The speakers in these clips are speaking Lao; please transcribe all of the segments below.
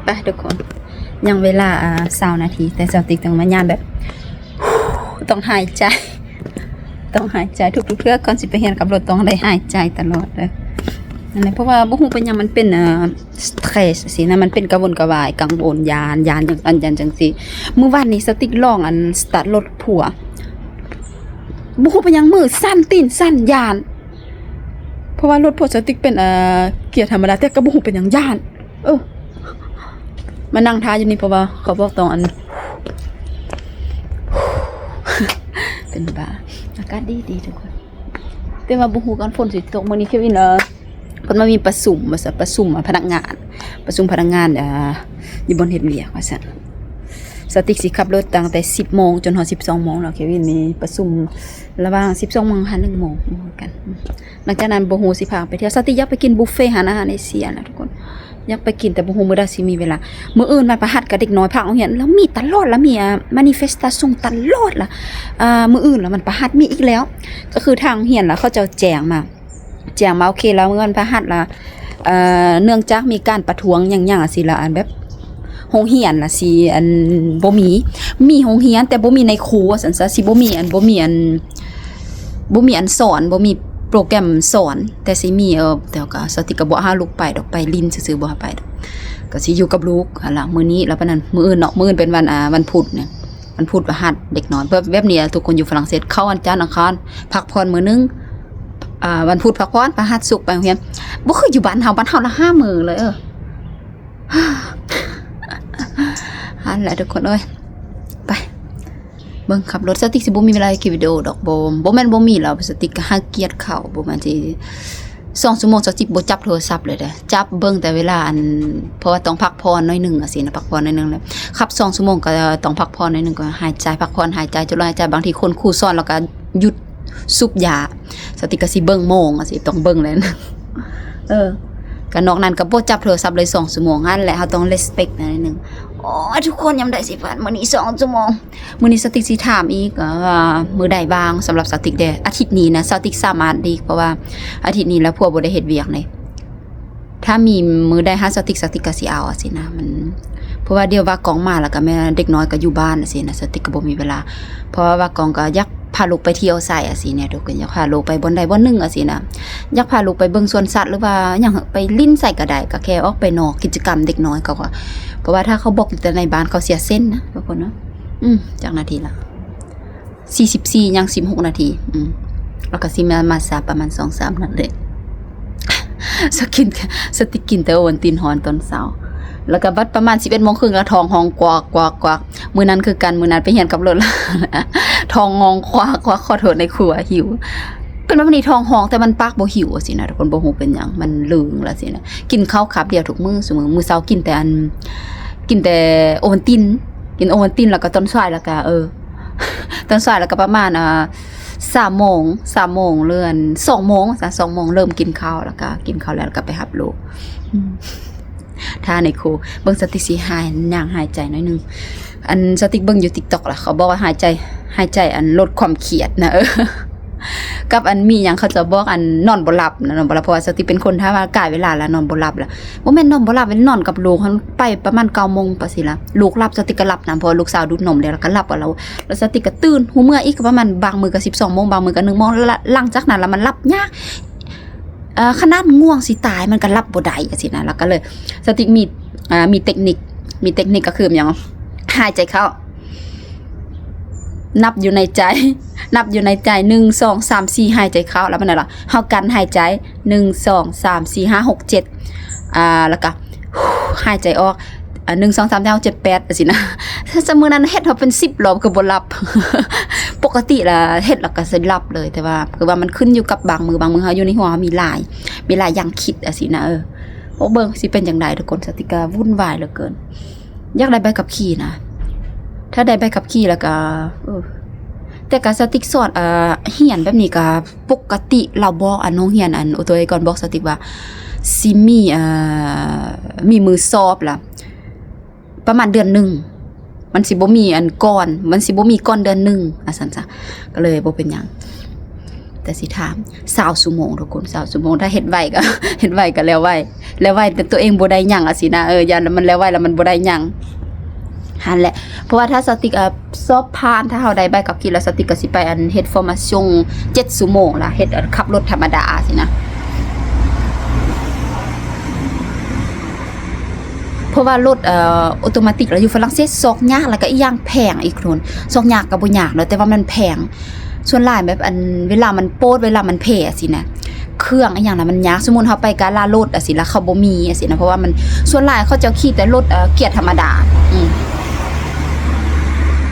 ໄປທຸກຄົນ ຍັງເວລາ ອ່າ ຊາວນາທີ ແຕ່ສາວຕິກຕ້ອງມາຍາມແບບ ຕ້ອງຫາຍໃຈ ຕ້ອງຫາຍໃຈ ທຸກໆເທື່ອກ່ອນຊິໄປຮຽນຂັບລົດ ຕ້ອງໄດ້ຫາຍໃຈຕະຫຼອດເດີ ນັ້ນແຫຼະ ເພາະວ່າບໍ່ຮູ້ເປັນຫຍັງ ມັນເປັນ ເອີ ສະເຕຣສຊີ້ນະ ມັນເປັນກະວົນກະວາຍ ກັງວົນ ຢ້ານ ຢ້ານຈັ່ງ ອັນ ຢ້ານຈັ່ງຊີ້. ມື້ວານນີ້ສາວຕິກລອງ ອັນ ສະຕາດລົດຜົວ ບໍ່ຮູ້ເປັນຫຍັງ ມືສັ່ນ ຕີນສັ່ນ ຢ້ານ ເພາະວ່າລົດຜົວສາວຕິກເປັນ ເອີ ເກຍທຳມະດາ ແຕ່ກໍບໍ່ຮູ້ເປັນຫຍັງ ຢ້ານ. ເອີ ມານັ່ງຖ້າຢູ່ນີ້ ເພາະວ່າເຂົາບອກຕ້ອງອັນ ເປັນບ້າ. ອາກາດດີໆ ທຸກຄົນ ແຕ່ວ່າບໍ່ຮູ້ກ່ອນຝົນຊິຕົກ. ມື້ນີ້ເຄວິນ ເອີ ເພິ່ນມາມີປະຊຸມວ່າຊັ້ນ ປະຊຸມພະນັກງານ ປະຊຸມພະນັກງານ ເອີ ຢູ່ບ່ອນເຮັດວຽກວ່າຊັ້ນ. ສາວຕິກຊິຂັບລົດຕັ້ງແຕ່ສິບໂມງຈົນຮອດສິບສອງໂມງເນາະ ເຄວິນມີປະຊຸມລະຫວ່າງສິບສອງໂມງຫາໜຶ່ງໂມງ ບໍ່ຮູ້ຄືກັນ. ຫຼັງຈາກນັ້ນບໍ່ຮູ້ຊິພາໄປທ່ຽວ ສາວຕິກຢາກໄປກິນບຸບເຟຮ້ານອາຫານເອເຊຍນະທຸກຄົນ ຢາກໄປກິນ ແຕ່ບໍ່ຮູ້ມື້ໃດຊິມີເວລາ. ມື້ອື່ນວັນພະຫັດກະເດັກນ້ອຍພາກໂຮງຮຽນ ລະມີຕະຫຼອດ ລະມີ ອ່າ manifestation ຕະຫຼອດລະ ອ່າ ມື້ອື່ນລະວັນພະຫັດມີອີກແລ້ວ ກໍຄືທາງໂຮງຮຽນລະເຂົາເຈົ້າແຈ້ງມາ ແຈ້ງມາ ໂອເຄລະ ມື້ວັນພະຫັດລະ ເອີ ເນື່ອງຈາກມີການປະທ້ວງຫຍັງໆ ຈັ່ງຊີ້ລະ ອັນແບບ ໂຮງຮຽນລະຊິ ອັນ ບໍ່ມີ ມີໂຮງຮຽນແຕ່ບໍ່ມີນາຍຄູວ່າຊັ້ນຊະ ຊິບໍ່ມີອັນ ບໍ່ມີອັນ ບໍ່ມີອັນສອນ ບໍ່ມີໂປຣແກຣມສອນ ແຕ່ຊິມີ ເອີ ແຕ່ກໍສາວຕິກກໍບໍ່ຫາລູກໄປດອກ ໄປຫຼິ້ນຊື່ໆ ບໍ່ຫາໄປດອກ ກໍຊິຢູ່ກັບລູກຫັ້ນລະ ມື້ນີ້ລະປານນັ້ນ. ມື້ອື່ນເນາະ ມື້ອື່ນເປັນວັນ ອ່າ ວັນພຸດນະ ວັນພຸດ ພະຫັດ ເດັກນ້ອຍ ແບບ ແບບນີ້ລະ ທຸກຄົນຢູ່ຝຣັ່ງເສດ ເຂົ້າວັນຈັນ ອັງຄານ ພັກຜ່ອນມື້ໜຶ່ງ ອ່າ ວັນພຸດພັກຜ່ອນ ພະຫັດ ສຸກໄປໂຮງຮຽນ. ບໍ່ຄືຢູ່ບ້ານເຮົາ ບ້ານເຮົາລະຫ້າມື້ເລີຍ ເອີ. ຫັ້ນແຫຼະທຸກຄົນເອີຍ ໄປ ເບິ່ງຂັບລົດ. ສາວຕິກຊິບໍ່ມີເວລາເຮັດຄລິບວິດີໂອດອກ ບໍ່ ບໍ່ແມ່ນບໍ່ມີແລ້ວ ສາວຕິກກໍໃຫ້ກຽດເຂົາ ບໍ່ແມ່ນຊິ ສອງຊົ່ວໂມງສາວຕິກບໍ່ຈັບໂທລະສັບເລີຍເດ້ ຈັບເບິ່ງແຕ່ເວລາ ອັນ ເພາະວ່າຕ້ອງພັກຜ່ອນໜ້ອຍໜຶ່ງ ຈັ່ງຊີ້ນະ ພັກຜ່ອນໜ້ອຍໜຶ່ງແລ້ວ ຂັບສອງຊົ່ວໂມງກໍຕ້ອງພັກຜ່ອນໜ້ອຍໜຶ່ງ ກໍຫາຍໃຈ ພັກຜ່ອນ ຫາຍໃຈ ຈຸດລົມຫາຍໃຈ. ບາງທີຄົນຄູສອນແລ້ວກໍຢຸດ ສູບຢາ ສາວຕິກກໍຊິເບິ່ງໂມງ ຊິຕ້ອງເບິ່ງແລ້ວ ເອີ ກໍນອກນັ້ນກໍບໍ່ຈັບໂທລະສັບເລີຍສອງຊົ່ວໂມງ. ຫັ້ນແຫຼະ ເຮົາຕ້ອງ respect ໜ້ອຍໜຶ່ງ. ໂອ້ຍ ທຸກຄົນ ຍາມໃດຊິຜ່ານມື້ນີ້ສອງຊົ່ວໂມງ. ມື້ນີ້ສາວຕິກຊິຖາມອີກ ເອີ ວ່າມື້ໃດວ່າງສຳລັບສາວຕິກແດ່ ອາທິດນີ້ນະ ສາວຕິກສາມາດຫຼີກ ເພາະວ່າອາທິດນີ້ລະຜົວບໍ່ໄດ້ເຮັດວຽກເດ້. ຖ້າມີມື້ໃດຫາສາວຕິກ ສາວຕິກກໍຊິເອົາ ຊີ້ນະ ມັນ ເພາະວ່າດຽວວ່າກອງມາ ແລ້ວກໍແມ່ເດັກນ້ອຍກໍຢູ່ບ້ານ ຊີ້ນະ ສາວຕິກກໍບໍ່ມີເວລາ ເພາະວ່າວ່າກອງກໍຢາກພາລູກໄປທ່ຽວໃສ ຊີ້ນະ ທຸກຄົນ ຢາກພາລູກໄປບ່ອນໃດບ່ອນໜຶ່ງ ຊີ້ນະ ຢາກພາລູກໄປເບິ່ງສວນສັດ ຫຼືວ່າຫຍັງ ໄປຫຼິ້ນໃສກໍໄດ້ ກໍແຄ່ອອກໄປນອກ ກິດຈະກຳເດັກນ້ອຍເຂົາກໍ ເພາະວ່າຖ້າເຂົາບອກຢູ່ແຕ່ໃນບ້ານ ເຂົາເສຍເສັ້ນນະ ທຸກຄົນເນາະ. ອືມ ຈັກນາທີລະ? ສີ່ສິບສີ່ ຍັງສິບຫົກນາທີ ອືມ ແລ້ວກໍຊິມາ ມາສາປະມານສອງສາມນາທີ ສາວກິນ ສາວຕິກກິນແຕ່ໂອວັນຕິນຮ້ອນຕອນເຊົ້າ ແລ້ວກໍບັດປະມານສິບເອັດໂມງຄຶ່ງ ແລ້ວທ້ອງຮ້ອງກວັກໆໆ. ມື້ນັ້ນຄືກັນ ມື້ນັ້ນໄປຮຽນຂັບລົດ ແລ້ວທ້ອງຮ້ອງຄວັກໆ ຂໍໂທດໃນຄົວ ຫິວ ເປັນແບບນີ້ ທ້ອງຮ້ອງແຕ່ມັນປາກບໍ່ຫິວ ຊີ້ນະ ທຸກຄົນ ບໍ່ຮູ້ເປັນຫຍັງ ມັນລຶງລະ ຊີ້ນະ. ກິນເຂົ້າຄາບດຽວທຸກມື້ ຊຸມື້ ມື້ເຊົ້າກິນແຕ່ອັນ ກິນແຕ່ໂອວັນຕິນ ກິນໂອວັນຕິນ ແລ້ວກໍຕອນສາຍ ແລ້ວກໍ ເອີ ຕອນສາຍແລ້ວກໍປະມານ ອ່າ ສາມໂມງ ສາມໂມງ ຫຼື ສອງໂມງຊະ ສອງໂມງເລີ່ມກິນເຂົ້າ ແລ້ວກໍກິນເຂົ້າແລ້ວ ແລ້ວກໍໄປຮັບລູກ ອືມ ຖ້າໃນຄູ ເບິ່ງສາວຕິກຊິຫາຍ ຍ່າງຫາຍໃຈໜ້ອຍໜຶ່ງ. ອັນສາວຕິກເບິ່ງຢູ່ TikTok ລະ ເຂົາບອກວ່າຫາຍໃຈ ຫາຍໃຈ ອັນ ລົດຄວາມຄຽດນະ ເອີ ກັບອັນມີຫຍັງ ເຂົາເຈົ້າບອກ ອັນ ນອນບໍ່ຫຼັບນະ ນອນບໍ່ຫຼັບ ເພາະວ່າສາວຕິກເປັນຄົນ ຖ້າວ່າກາຍເວລາລະ ນອນບໍ່ຫຼັບລະ ບໍ່ແມ່ນນອນບໍ່ຫຼັບ ນອນກັບລູກ ໄປປະມານເກົ້າໂມງໄປຊີ້ລະ ລູກຫຼັບ ສາວຕິກກໍຫຼັບນຳ ເພາະວ່າລູກສາວດູດນົມແລ້ວ ແລ້ວກໍຫຼັບເອົາ ແລ້ວສາວຕິກກໍຕື່ນ ຮູ້ເມື່ອອີກ ກໍປະມານ ບາງມື້ກໍສິບສອງໂມງ ບາງມື້ກໍໜຶ່ງໂມງ ແລ້ວຫຼັງຈາກນັ້ນລະມັນຫຼັບຍາກ ເອີ ຂະໜາດງ່ວງຊິຕາຍມັນກໍຫຼັບບໍ່ໄດ້ ຈັ່ງຊີ້ນະ ແລ້ວກໍເລີຍ ສາວຕິກມີ ອ່າ ມີເຕັກນິກ ມີເຕັກນິກກໍຄືຫຍັງ ຫາຍໃຈເຂົ້າ ນັບຢູ່ໃນໃຈ ນັບຢູ່ໃນໃຈ ໜຶ່ງ ສອງ ສາມ ສີ່ ຫາຍໃຈເຂົ້າ ແລ້ວມັນນັ້ນລະ ເຮົາກັ້ນຫາຍໃຈ ໜຶ່ງ ສອງ ສາມ ສີ່ ຫ້າ ຫົກ ເຈັດ ອ່າ ແລ້ວກໍຫາຍໃຈອອກ ອ່າ ໜຶ່ງ ສອງ ສາມ ສີ່ ຫ້າ ຫົກ ເຈັດ ແປດ ຈັ່ງຊີ້ນະ. ຊະມື້ນັ້ນເຮັດເຮົາເປັນສິບລອບກໍບໍ່ຫຼັບ ປົກກະຕິລະເຮັດແລ້ວກໍຊິຫຼັບເລີຍ ແຕ່ວ່າຄືວ່າມັນຂຶ້ນຢູ່ກັບບາງມື້ ບາງມື້ເຮົາຢູ່ໃນຫົວເຮົາມີຫຼາຍ ມີຫຼາຍຢ່າງຄິດ ຈັ່ງຊີ້ນະ ເອີ. ໂອ້ ເບິ່ງຊິເປັນຈັ່ງໃດທຸກຄົນ ສາວຕິກກະວຸ່ນວາຍເຫຼືອເກີນ ຢາກໄດ້ໃບຂັບຂີ່ນະ ຖ້າໄດ້ໃບຂັບຂີ່ແລ້ວກະ ເອີ ແຕ່ກະສາວຕິກສອນ ເອີ ຮຽນແບບນີ້ກະປົກກະຕິລາວບອກ ອັນໂຮງຮຽນ ອັນໂອໂຕເອກອນບອກສາວຕິກວ່າ ຊິມີ ເອີ ມີມື້ສອບລະ ປະມານເດືອນໜຶ່ງ ມັນຊິບໍ່ມີອັນກ່ອນ ມັນຊິບໍ່ມີກ່ອນເດືອນໜຶ່ງ ວ່າຊັ້ນຊະ ກໍເລີຍບໍ່ເປັນຫຍັງ ແຕ່ຊິຖາມ ຊາວຊົ່ວໂມງທຸກຄົນ ຊາວຊົ່ວໂມງ ຖ້າເຮັດໄວກໍ ເຮັດໄວກໍແລ້ວໄວ ແລ້ວໄວ ແຕ່ຕົວເອງບໍ່ໄດ້ຫຍັງ ອາ ຊີ້ນະ ເອີ ຢ້ານມັນແລ້ວໄວແລ້ວມັນບໍ່ໄດ້ຫຍັງ ຫັ້ນແຫຼະ ເພາະວ່າຖ້າສາວຕິກ ເອີ ສອບຜ່ານ ຖ້າເຮົາໄດ້ໃບຂັບຂີ່ແລ້ວ ສາວຕິກກໍຊິໄປ ອັນ ເຮັດຟໍມາຊົງເຈັດຊົ່ວໂມງລະ ເຮັດ ອັນ ຂັບລົດທຳມະດາຊີ້ນະ ເພາະວ່າລົດ ເອີ ອໍໂຕມາຕິກລະຢູ່ຝຣັ່ງເສດ ຊອກຍາກ ແລ້ວກໍອີກຢ່າງແພງອີກ ທຸກຄົນ ຊອກຍາກກໍບໍ່ຍາກເນາະ ແຕ່ວ່າມັນແພງ ສ່ວນຫຼາຍແບບ ອັນ ເວລາມັນໂປດ ເວລາມັນເພ ອາ ຊີ້ນະ ເຄື່ອງອີ່ຫຍັງນະມັນຍາກ ສົມມຸດເຮົາໄປກາລາລົດ ອາ ຊີ້ນະ ລະເຂົາບໍ່ມີ ອາ ຊີ້ນະ ເພາະວ່າມັນ ສ່ວນຫຼາຍເຂົາເຈົ້າຂີ່ແຕ່ລົດ ເອີ ກຽດທຳມະດາ ອືມ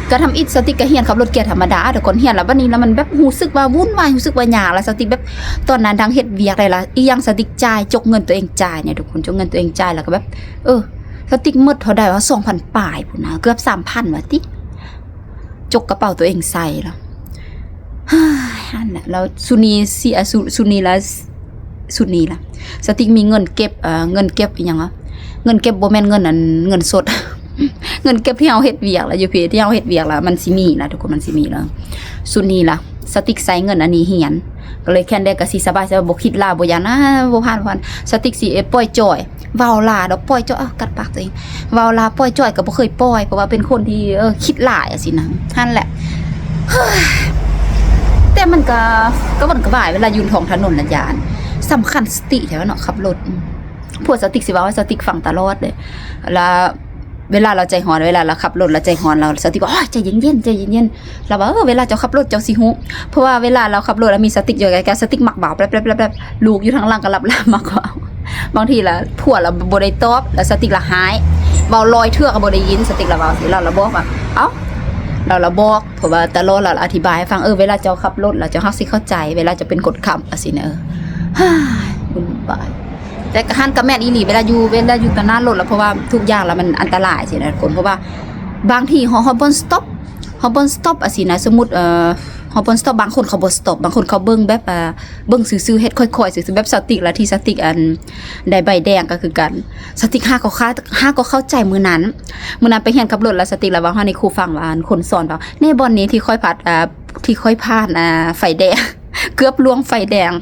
ກໍທຳອິດສາວຕິກກໍຮຽນຂັບລົດກຽດທຳມະດາ ແຕ່ກ່ອນຮຽນລະ ບັດນີ້ລະມັນແບບຮູ້ສຶກວ່າວຸ່ນວາຍ ຮູ້ສຶກວ່າຍາກ ລະສາວຕິກແບບ ຕອນນັ້ນທັງເຮັດວຽກໄດ້ລະ ອີກຢ່າງສາວຕິກຈ່າຍ ຈົກເງິນຕົວເອງຈ່າຍເນາະທຸກຄົນ ຈົກເງິນຕົວເອງຈ່າຍ ລະກໍແບບ ເອີ ສາວຕິກໝົດເທົ່າໃດວະ ສອງພັນປາຍພຸ້ນນະ ເກືອບສາມພັນວ່າຕິ ຈົກກະເປົາຕົວເອງໃສ່ລະ ອັນນະ ແລ້ວຊຸດນີ້ຊິ ອາ ຊຸດ ຊຸດນີ້ລະ ຊຸດນີ້ລະ ສາວຕິກມີເງິນເກັບ ເອີ ເງິນເກັບອີ່ຫຍັງວະ ເງິນເກັບບໍ່ແມ່ນເງິນ ອັນ ເງິນສົດ ເງິນເກັບທີ່ເຮົາເຮັດວຽກລະ ຢູ່ພີ້ທີ່ເຮົາເຮັດວຽກລະ ມັນຊິມີລະທຸກຄົນ ມັນຊິມີລະ ຊຸດນີ້ລະ ສາວຕິກໃຊ້ເງິນອັນນີ້ຮຽນ ກໍເລີຍແຄ່ນໄດ້ກໍຊິສະບາຍ ສະບາຍ ບໍ່ຄິດຫຼາຍ ບໍ່ຢ້ານ ອາ ບໍ່ຜ່ານ ບໍ່ຜ່ານ ສາວຕິກຊິ ເອີ ປ່ອຍຈ່ອຍ ເວົ້າຫຼາຍດອກ ປ່ອຍຈ່ອຍ ເອີ ກັດປາກຕົວເອງ ເວົ້າຫຼາຍ ປ່ອຍຈ່ອຍກໍບໍ່ເຄີຍປ່ອຍ ເພາະວ່າເປັນຄົນທີ່ ເອີ ຄິດຫຼາຍ ອາ ຊີ້ນະ ຫັ້ນແຫຼະ ແຕ່ມັນກໍ ກະວົນກະວາຍ ເວລາຢູ່ທ້ອງຖະໜົນນະ ຢ້ານ ສຳຄັນສະຕິແທ້ວະເນາະ ຂັບລົດ ອືມ ຜົວສາວຕິກຊິເວົ້າໃຫ້ສາວຕິກຟັງຕະຫຼອດເລີຍ ລະເວລາລາວໃຈຮ້ອນ ເວລາລາວຂັບລົດລາວໃຈຮ້ອນ ລາວ ສາວຕິກວ່າ ໂອ້ຍ ໃຈເຢັນໆ ໃຈເຢັນໆ ລາວວ່າ ເອີ ເວລາເຈົ້າຂັບລົດເຈົ້າຊິຮູ້ ເພາະວ່າເວລາລາວຂັບລົດລະມີສາວຕິກຢູ່ໃກ້ໆ ສາວຕິກມັກເວົ້າແບບໆໆ ລູກຢູ່ທາງຫຼັງກໍຫຼັບລາວມັກເວົ້າ ບາງທີລະຜົວລະບໍ່ໄດ້ຕອບ ລະສາວຕິກລະຮ້າຍ ເວົ້າຮ້ອຍເທື່ອກໍບໍ່ໄດ້ຍິນ ສາວຕິກລະເວົ້າຊີ້ ລາວລະບອກວ່າ ເອົ້າ ລາວລະບອກ ເພາະວ່າຕະຫຼອດລາວອະທິບາຍໃຫ້ຟັງ ເອີ ເວລາເຈົ້າຂັບລົດລະເຈົ້າຮັກຊິເຂົ້າໃຈ ເວລາເຈົ້າເປັນຄົນຂັບ ອາ ຊີ້ນະ ເອີ ວຸ່ນວາຍ ແຕ່ກະຫັ້ນກະແມ່ນອີ່ຫຼີ ເວລາຢູ່ ເວລາຢູ່ຕໍ່ໜ້າລົດລະ ເພາະວ່າທຸກຢ່າງລະມັນອັນຕະລາຍຊີ້ນະທຸກຄົນ ເພາະວ່າບາງທີຮອດ ຮອດບ່ອນສະຕັອບ ຮອດບ່ອນສະຕັອບ ອາ ຊີ້ນະ ສົມມຸດ ເອີ ຮອດບ່ອນສະຕັອບ ບາງຄົນເຂົາບໍ່ສະຕັອບ ບາງຄົນເຂົາເບິ່ງແບບ ເອີ ເບິ່ງຊື່ໆ ເຮັດຄ່ອຍໆຊື່ໆ ແບບສາວຕິກລະ ທີ່ສາວຕິກ ອັນ ໄດ້ໃບແດງກໍຄືກັນ ສາວຕິກຫາກໍ ຫາກໍເຂົ້າໃຈມື້ນັ້ນ ມື້ນັ້ນໄປຮຽນຂັບລົດລະ ສາວຕິກລະເວົ້າໃຫ້ຄູຟັງວ່າ ອັນ ຄົນສອນວ່າ ນີ້ບ່ອນນີ້ທີ່ຂ້ອຍພັດ ອາ ທີ່ຂ້ອຍຜ່ານ ອາ ໄຟແດງ ເກືອບລ່ວງໄຟແດງ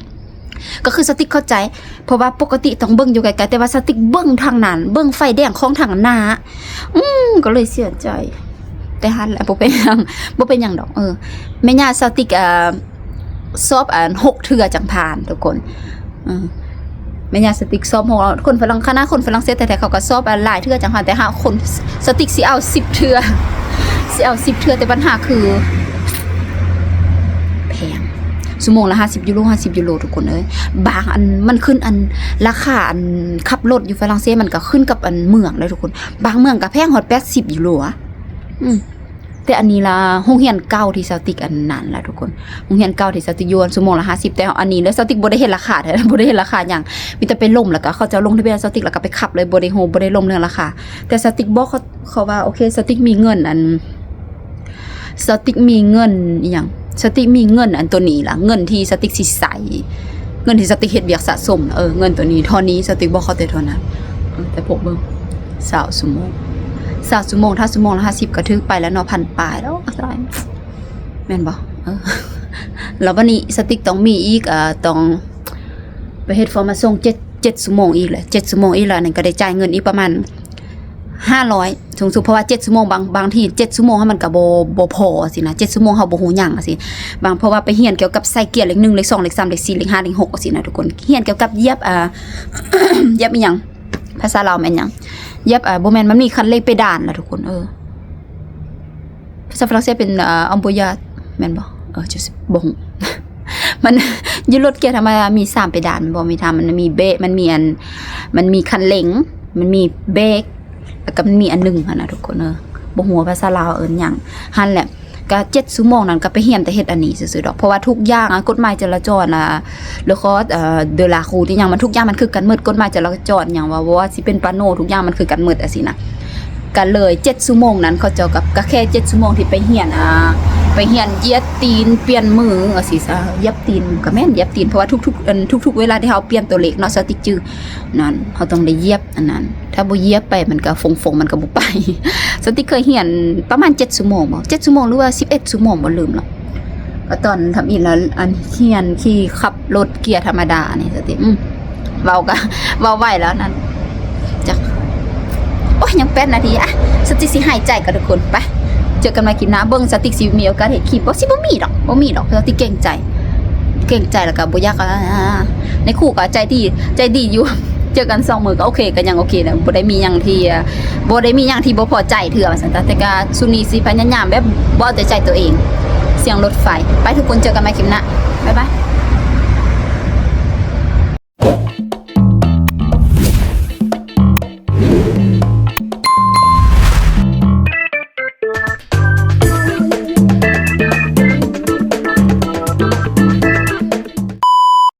ກໍຄືສາວຕິກເຂົ້າໃຈ ເພາະວ່າປົກກະຕິຕ້ອງເບິ່ງຢູ່ໄກໆ ແຕ່ວ່າສາວຕິກເບິ່ງທາງນັ້ນ ເບິ່ງໄຟແດງຂອງທາງໜ້າ ອືມ ກໍເລີຍເສຍໃຈ ແຕ່ຫັ້ນແຫຼະ ບໍ່ເປັນຫຍັງ ບໍ່ເປັນຫຍັງດອກ ເອີ ແມ່ຍ່າສາວຕິກ ເອີ ສອບ ອັນ ຫົກເທື່ອຈັ່ງຜ່ານທຸກຄົນ ເອີ ແມ່ຍ່າສາວຕິກສອບຫົກ ຄົນຝຣັ່ງ ຂະໜາດຄົນຝຣັ່ງເສດແທ້ໆ ເຂົາກໍສອບ ອັນ ຫຼາຍເທື່ອຈັ່ງຜ່ານ ແຕ່ຫາຄົນ ສາວຕິກຊິເອົາສິບເທື່ອ ຊິເອົາສິບເທື່ອ ແຕ່ບັນຫາຄື ແພງ ຊົ່ວໂມງລະຫ້າສິບຢູໂຣ ຫ້າສິບຢູໂຣທຸກຄົນເອີຍ ບາງອັນ ມັນຂຶ້ນ ອັນ ລາຄາ ອັນ ຂັບລົດຢູ່ຝຣັ່ງເສດ ມັນກໍຂຶ້ນກັບ ອັນ ເມືອງເດີທຸກຄົນ ບາງເມືອງກໍແພງຮອດແປດສິບຢູໂຣ ອາ ອືມ ແຕ່ອັນນີ້ລະ ໂຮງຮຽນເກົ່າທີ່ສາວຕິກ ອັນ ນັ້ນລະທຸກຄົນ ໂຮງຮຽນເກົ່າທີ່ສາວຕິກຢູ່ ອັນ ຊົ່ວໂມງລະຫ້າສິບ ແຕ່ອັນນີ້ລະ ສາວຕິກບໍ່ໄດ້ເຮັດລາຄາເດ້ ບໍ່ໄດ້ເຮັດລາຄາຫຍັງ ມີແຕ່ໄປລົມ ແລ້ວກໍເຂົາເຈົ້າລົງທະບຽນ ສາວຕິກລະກໍໄປຂັບເລີຍ ບໍ່ໄດ້ໂຮ ບໍ່ໄດ້ລົມເລື່ອງລາຄາ ແຕ່ສາວຕິກບອກເຂົາ ເຂົາວ່າ ໂອເຄ ສາວຕິກມີເງິນ ອັນ ສາວຕິກມີເງິນອີ່ຫຍັງ ສາວຕິກມີເງິນ ອັນ ໂຕນີ້ລະ ເງິນທີ່ສາວຕິກຊິໃຊ້ ເງິນທີ່ສາວຕິກເຮັດວຽກສະສົມ ເອີ ເງິນໂຕນີ້ເທົ່ານີ້ ສາວຕິກບອກເຂົາແຕ່ເທົ່ານັ້ນ ເອີ ແຕ່ພວກເບິ່ງ ຊາວຊົ່ວໂມງ ຊາວຊົ່ວໂມງ ຖ້າຊົ່ວໂມງລະຫ້າສິບກໍຖືກໄປແລ້ວເນາະ ພັນປາຍແລ້ວ ຕາຍ ແມ່ນບໍ່ ເອີ ແລ້ວບັດນີ້ສາວຕິກຕ້ອງມີອີກ ເອີ ຕ້ອງໄປເຮັດຟໍມາຊົງເຈັດ ເຈັດຊົ່ວໂມງອີກແຫຼະ ເຈັດຊົ່ວໂມງອີກແລ້ວ ອັນນັ້ນກໍໄດ້ຈ່າຍເງິນອີກປະມານຫ້າຮ້ອຍ ສູງສຸດ ເພາະວ່າເຈັດຊົ່ວໂມງ ບາງ ບາງທີເຈັດຊົ່ວໂມງເຮົາມັນກໍບໍ່ ບໍ່ພໍຊີ້ນະ ເຈັດຊົ່ວໂມງເຮົາບໍ່ຮູ້ຫຍັງຊີ້ ບາງ ເພາະວ່າໄປຮຽນກ່ຽວກັບໃສ່ເກຍເລກໜຶ່ງ ເລກສອງ ເລກສາມ ເລກສີ່ ເລກຫ້າ ເລກຫົກຊີ້ນະທຸກຄົນ ຮຽນກ່ຽວກັບຢຽບ ອ່າ ຢຽບອີ່ຫຍັງ ພາສາລາວແມ່ນຫຍັງ ຢຽບ ອ່າ ບໍ່ແມ່ນ ມັນມີຄັນເລກເປດານລະທຸກຄົນ ເອີ ພາສາຝຣັ່ງເສດເປັນ ອ່າ embrayage ແມ່ນບໍ່ ເອີ ຈະ ບໍ່ຮູ້ ມັນ ຢູ່ລົດກຽທຳມະດາມີສາມເປດານແມ່ນບໍ່ ມີທາງ ມັນມີເບຣກ ມັນມີອັນ ມັນມີຄັນເລັ່ງ ມັນມີເບຣກ ແລ້ວກໍມັນມີອັນໜຶ່ງຫັ້ນນະທຸກຄົນເອີຍ ບໍ່ຮູ້ວ່າພາສາລາວເອີ້ນຫຍັງ ຫັ້ນແຫຼະ ກໍເຈັດຊົ່ວໂມງນັ້ນກໍໄປຮຽນແຕ່ເຮັດອັນນີ້ຊື່ໆດອກ ເພາະວ່າທຸກຢ່າງ ອາ ກົດໝາຍຈະລາຈອນ ອາ le code ເອີ de la route ອີ່ຫຍັງ ມັນທຸກຢ່າງມັນຄືກັນໝົດ ກົດໝາຍຈະລາຈອນຫຍັງວ່າ ບໍ່ວ່າຊິເປັນປາໂນ ທຸກຢ່າງມັນຄືກັນໝົດ ອາ ຊີ້ນະ ກໍເລີຍເຈັດຊົ່ວໂມງນັ້ນ ເຂົາເຈົ້າກໍ ກໍແຄ່ເຈັດຊົ່ວໂມງທີ່ໄປຮຽນ ອ່າ ໄປຮຽນຢຽບຕີນປ່ຽນມື ວ່າຊີ້ຊະ ຢຽບຕີນ ກໍແມ່ນຢຽບຕີນ ເພາະວ່າທຸກໆ ອັນ ທຸກໆເວລາທີ່ເຮົາປ່ຽນຕົວເລກເນາະ ສາວຕິກຈື່ ນັ້ນ ເຮົາຕ້ອງໄດ້ຢຽບອັນນັ້ນ ຖ້າບໍ່ຢຽບໄປມັນກໍຟົງໆ ມັນກໍບໍ່ໄປ ສາວຕິກເຄີຍຮຽນປະມານເຈັດຊົ່ວໂມງບໍ ເຈັດຊົ່ວໂມງ ຫຼືວ່າສິບເອັດຊົ່ວໂມງບໍ ລືມລະ ວ່າຕອນທຳອິດແລ້ວ ອັນຮຽນຂີ່ຂັບລົດເກຍທຳມະດານີ້ ສະຕິ ອືມ ເວົ້າກະເວົ້າໄວແລ້ວນັ້ນ ຈັກ ໂອ້ຍ ຍັງແປດນາທີ ອະ ສະຕິກຊິຫາຍໃຈກ່ອນທຸກຄົນ ໄປ ເຈີກັນໃໝ່ຄລິບໜ້າ ເບິ່ງສະຕິກຊິມີໂອກາດເຮັດຄລິບບໍ່ ຊິບໍ່ມີດອກ ບໍ່ມີດອກ ສະຕິກເກງໃຈ ເກງໃຈ ແລ້ວກະບໍ່ຢາກ ອາ ໃນຄູກະໃຈດີ ໃຈດີຢູ່ ເຈີກັນສອງມື້ກະໂອເຄ ກະຍັງໂອເຄນະ ບໍ່ໄດ້ມີຫຍັງທີ່ ບໍ່ໄດ້ມີຫຍັງທີ່ບໍ່ພໍໃຈເທື່ອວ່າຊັ້ນ ແຕ່ກະຊຸດນີ້ຊິພະຍາຍາມແບບບໍ່ເອົາແຕ່ໃຈໂຕເອງ ສຽງລົດໄຟ ໄປ ທຸກຄົນ ເຈີກັນໃໝ່ຄລິບໜ້າ ບາຍບາຍ.